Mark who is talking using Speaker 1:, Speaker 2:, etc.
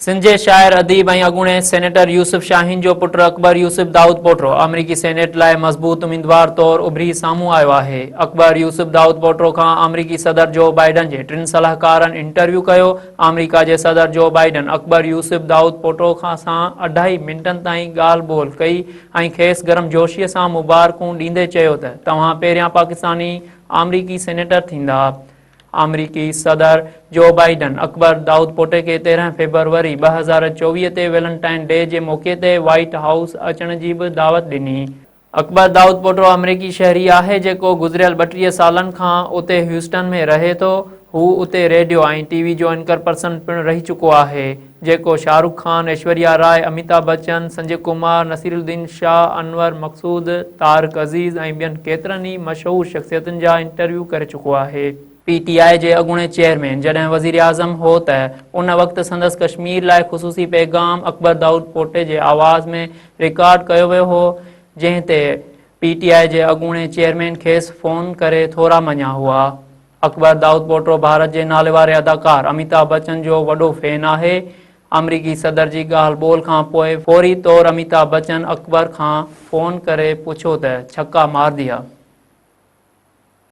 Speaker 1: سنڌ جي شاعر، اديب ۽ اڳوڻي سينيٽر يوسف شاهين جو پٽ اڪبر يوسف دائود پوٽو آمريڪي سينيٽ لاء مضبوط اميدوار طور اڀري سامهون آيو آهي. اڪبر يوسف دائود پوٽو کان آمريڪي صدر جو بائيڊن جي ٽن صلاحڪارن انٽرويو ڪيو. آمريڪا جي صدر جو بائيڊن اڪبر يوسف دائود پوٽو کان سان اڍائي منٽن تائين ڳالهه ٻولهه ڪئي ۽ کيس گرمجوشيء سان مبارڪون ڏيندي چيو ته توهان پهريان پاڪستاني آمريڪي سينيٽر ٿيندا. آمريڪي صدر جو بائيڊن اڪبر دائود پوٽي کي 13 فيبروري 2024 تي ويلنٽائن ڊي جي موقعي تي وائيٽ هائوس اچڻ جي به دعوت ڏني. اڪبر دائود پوٽو آمريڪي شهري آهي جيڪو گذريل 32 سالن کان اتي هيوسٽن ۾ رهي ٿو. هو اتي ريڊيو ۽ ٽي وي جو اينڪر پرسن پڻ رهي چڪو آهي جيڪو شاهه رخ خان، ايشوريا راء، اميتاڀ بچن، سنجي ڪمار، نصير الدين شاهه، انور مقصود، طارق عزيز ۽ ٻين ڪيترن ئي مشهور شخصيتن جا انٽرويو ڪري چڪو آهي. پي ٽي آء جي اڳوڻي چيئرمين جڏهن وزيراعظم هو ته ان وقت سندس ڪشمير لاء خصوصي پيغام اڪبر دائود پوٽي جي آواز ۾ رڪارڊ ڪيو ويو هو جنهن تي پي ٽي آء جي اڳوڻي چيئرمين کيس فون ڪري ٿورا مڃيا هئا. اڪبر دائود پوٽو ڀارت جي ناليواري اداڪار اميتاڀ بچن جو وڏو فين آهي. آمريڪي صدر جي ڳالهه ٻولهه کان پوء فوري طور اميتاڀ بچن اڪبر کان فون ڪري پڇيو ته ڇڪا مار ديا؟